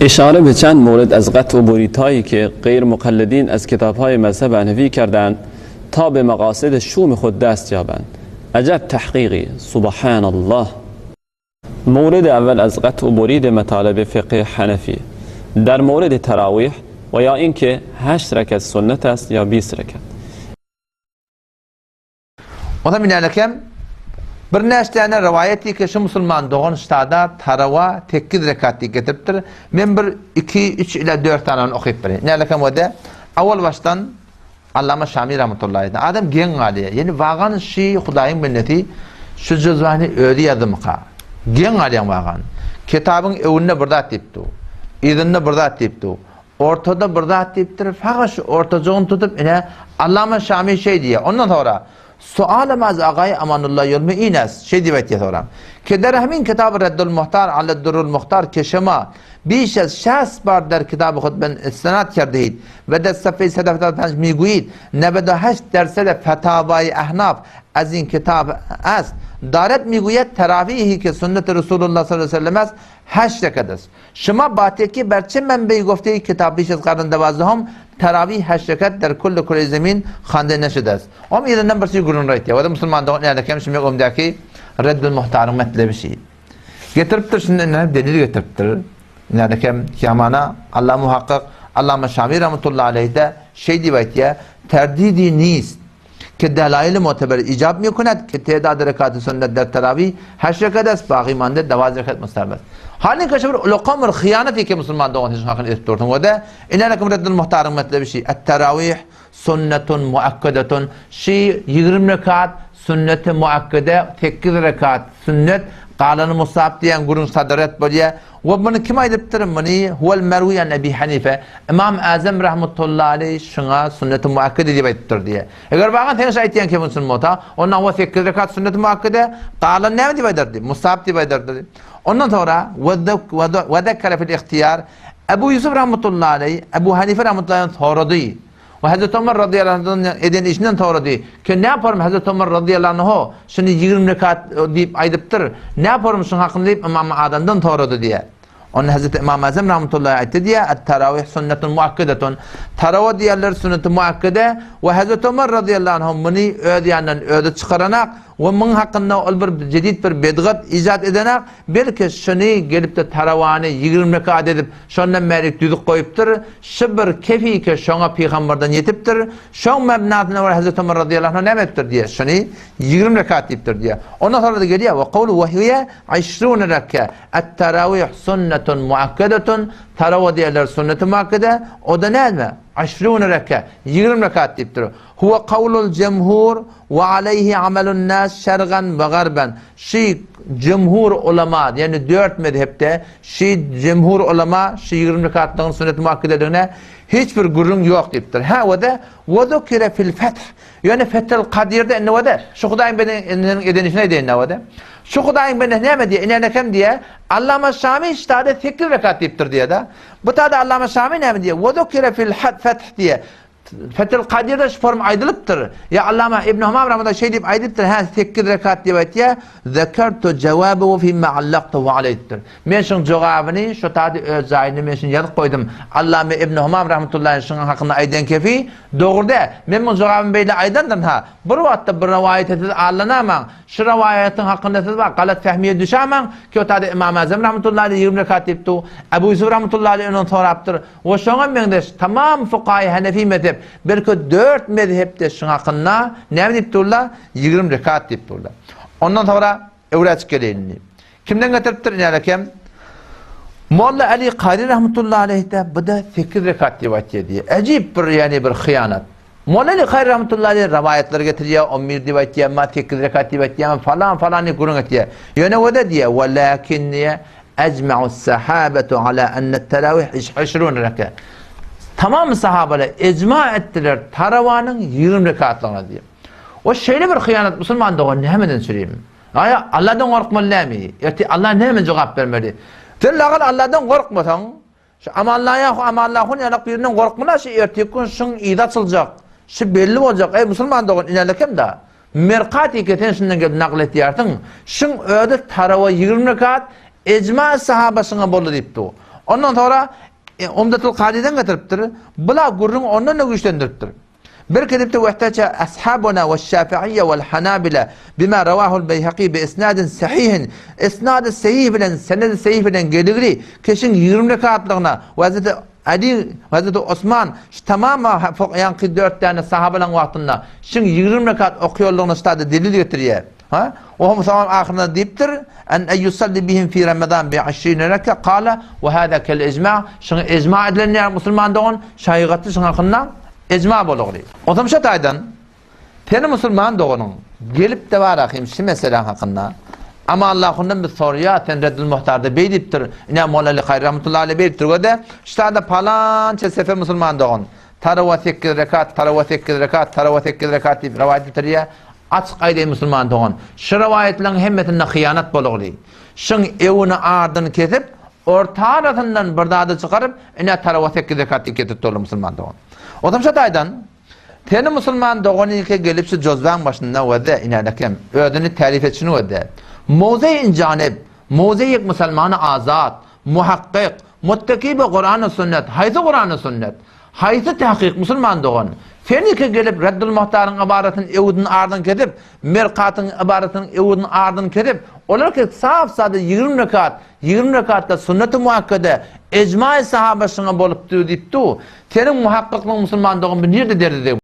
اشاره به چند مورد از قطع و بریدهایی که غیر مقلدین از کتابهای مذهب حنفی کردند تا به مقاصد شوم خود دست یابند. عجب تحقیقی سبحان الله. مورد اول از قطع و برید مطالب فقه حنفی در مورد تراویح و یا اینکه 8 رکعت سنت است یا 20 رکعت. Ondan minälekem bir näçe däne rowaýat diýip şu musulman dogan ştada tarawa 8 rekat diýip getiripdir. Men bir 2, 3 ila 4 tane okyp bereýin. Nälekem o-da awal başdan Allama Şami rahmetullahi aýdan. Adam geň galýar. Ýani wagan şi Hudaýyň bendesi şu juzwany özi ýazdymyka? Geň galýaň wagan. Kitabyň öwünde bir zat diýipdi. Yzynda bir zat diýipdi. Ortada bir zat diýipdir. Fakat şu ortajygyny tutup ine Allama Şami şeý diýýär. Ondan soňra Sualym az Agaý Amanullah ýolmy ines şeý diýip aýtýar soňra. Ke der hemin kitaby Reddul Muhtar ala Durrul Muhtar ke şema biş ez şast bar der kitaby hud ben istenat kerdehid ve der safhe 175 miguid 98 dersede fetavai ehnaf az in kitab ast daret miguyet teravihi ke sünnet Resulullah sallallahu aleyhi ve sellem est 8 rekat est. Şıma bateki berçe menbeyi gofteyi kitab biş ez qarn devazdehum teravih 8 rekat der kulli kure zemin khande neşedest. Om yerinden bir şey gürrüň aýtýar. O da musulman dogan ýa-da kem şumy ömdäki Reddül Muhtaryň metlebi şi. Getiripdir şunda ine delil getiripdir. Ýa-da kem ýamana Allah muhakkak Allama Şami rahmetullahi aleyh-de şeý diýip aýtýar, Terdidi nist ke delail muteber icab mikunet ke tedad rekat sünnet der teravih heş rekat est bagi mande devaz rekat mustahab est. Halin kaşa bir ulakam bir hıyanet eke musulman dogan hiç hakyny edip dursun. O da ine lekum Reddül Muhtaryň metlebi şi. Et-teravih Sünnetun muakkadetun, şi 20 rekat sünneti muakkede, 8 rekat sünnet, galany mustahap diýen gürrüň sadaret bolýar. We muny kim aýdypdyr? Muny huwel merwi an Ebi Hanife. Imam Azam rahmetullahi aleyh şuňa sünneti muakkede diýip aýdypdyr diýýär. Eger bagan sen şu aýtýan kemiň sünnet bolsa, onda we 8 rekat sünneti muakkede, galany näme diýip aýdardy? Mustahap diýip aýdardy. Ondan soňra we zekere fil ihtiýar Ebu Ýusuf rahmetullahi aleyh Ebu Hanife rahmetullahi aleyh sorady. We Hazreti Omar radıyallahu anh'dan eden işinden sorady. Ki ne yaparım Hazreti Omar radıyallahu anh'o şunu 20 rekat diýip aýdypdyr. Ne yaparım şuň hakynda diýip Imam Adamdan sorady diýe. Onda Hazreti Imam Azam rahmetullahi aýtdy diýe, at-tarawih sünnetun muakkadetun. Tarawa diýerler sünneti muakkade we Hazreti Omar radıyallahu anh muny öz ýanyndan özi çykaranak we muň hakynda ol bir jedid bir bedgat icat edenak, belki şuny gelip-de tarawany 20 rekat edip şondan bäri düzüp goýupdyr. Şu bir kefike şoňa pygamberden ýetipdir. Şoň mebnasyna görä Hazreti Omar radıyallahu anh näme etipdir diýe. Şuny 20 rekat diýipdir diýe. Ondan sonra da gelýär we kowlu we hiýe 20 reke. Et-tarawih sünnetun muakkadetun. Tarawa diýerler sünneti muakkade. O da näme? 20 reke. 20 rekat diýipdir. Huwa kawlul jemhur we aleyhi amelun nas şergan we garban. Şi jemhur ulama, ýagny dört mezhepde şi jemhur ulama şi 20 rekatlygyň sünnet muakkedeligine hiç bir gürrüň ýok diýipdir. Hä we-de we zukire fil feth. Ýöne Fethül Kadirde indi we-de şu Hudaýyň bendesiniň eden işini aýdaýyn we-de. Şu Hudaýyň bendesi näme diýýär? Ine-nekem diýýär. Allama Şami ştada 8 rekat diýipdir diýýär-de. Bu tada Allama Şami näme diýýär? We zukire fil feth diýýär. Fethül Kadirde şu form aýdylypdyr. Ýa Allama Ibn Humam rahmetullah şeý diýip aýdypdyr, hä 8 rekat diýip aýtýar. Zekertu jawabahu fimma allaqtuhu aleýhdir. Men şuň jogabyny şu tady öz jaýynda men şuny ýazyp goýdum. Allama Ibn Humam rahmetullahi şuň hakynda aýdan kefi dogry däl. Men muň jogabyny beýle aýdandyryn ha. Bir wagtda bir rowaýata siz allanamaň. Şu rowaýatyň hakynda siz bar galat fehmiye düşämäň. Ki o tady Imam Azam rahmetullahi aleýh 20 rekat diýipdi. Ebu Ýusuf rahmetullahi aleýh ondan sorapdyr. We şoňa meňzeş tamam fukaýy hanefi mezhep, belki dört mezhepde şuň hakynda näme diýip durlar? 20 rekat diýip durlar. Ondan soňra öwräçik geleýin indi. Kimden getiripdir inälekem? Molla Ali Kari rahmetullahi aleyh-de bu da 8 rekat diýip aýtýar diýýär. Äjip bir ýani bir hyýanat. Molla Ali Kari rahmetullahi aleyh rowaýatlar getirýär, 11 diýip aýtýar, ma 8 rekat diýip aýtýar, falan falan diýip gürrüň etýär. Ýöne o da diýýär, walakin diýýär, Ecma'us sahabetu ala enne terawih işrun reke. Tamam sahabeler ecma etdiler tarawanyň 20 rekatlygyna diýip. O şeýle bir hyýanat musulman dogan nämeden çüreyim? Aýa Allahdan gorkmaly nämi? Erti Allah näme jogap bermeli? Sen lagal Allahdan gorkmasaň, şu amanlaýa amanlahun ýalak birinden gorkmaly şu erteki gün şuň yzy açyljak. Şu belli boljak. Eý musulman dogan inelekem da. Merkat eke sen şundan gelip nakl etýärsiň. Şuň özi tarawa 20 rekat ejma sahaba şuňa boldy diýipdi. Ondan soňra Umdatul Karydan getiripdir. Bula gürrüňi ondan-da güýçlendiripdir. Bir kedipde wehteje ashabuna we şafiiyye wel hanabile bima rawahul Beýhaki bi isnadin sahihin isnady sahih bilen senedi sahih bilen geligri keşiň 20 rekatlygyna we Hazreti Ali Hazreti Osman şu tamam ýaňky 4 däne sahabalaň wagtynda şiň 20 rekat okýanlygyna ştada delil getirýär. Ha? O hem soňam ahyrynda diýipdir, En eýusalli bihim fi Ramazan bi işrine reke kala we hada kel ijma. Şuňa ijma edilen ýa musulman dogan, şaýgatly şuň hakynda ijma bolugly. Onsoň şu taýdan seni musulman doganyň gelip-de bar ahym şu meseläň hakynda Amanlahundan biz sorýas, sen Reddül Muhtarda beý diýipdir, ine Molla Ali Kaýry rahmetullahi aleýh beý diýipdir göde, şu taýda palança sefer musulman dogan, tarawa sekiz rekat, tarawa sekiz rekat, tarawa sekiz rekat diýip rowaýat getirýär. Açyk aýdaýyn musulman dogan, şu rowaýatlaryň hemmesinde hyýanat bolugly. Şyň ewini ardyny kesip, orta arasyndan bir zady çykaryp, ine tarawa sekiz rekat diýip getirip durlar musulman dogan. Otam şo taýdan, seni musulman doganyňky gelip şu jozbaň başynda weze, ine lekem, özüni tärif etişini weze. Mowzeý injanib, mowzeýik musalmany azat, muhakkyk, mutteki bi Kurany sünnet, haýsy Kurany sünnet? Haýsy tahkyk, musulman dogan? Seniki gelip Reddul Muhtaryň ybaratyny ewdin ardyn kesip, Merkatyň ybaratynyň ewdin ardyn kesip, olar ki sap-sada 20 rekat, 20 rekatda sünneti muakkede, ejmaý sahaba şuňa bolupdy diýip du. Seniň muhakkyklygyň musulman dogan bu nirde derdi deg?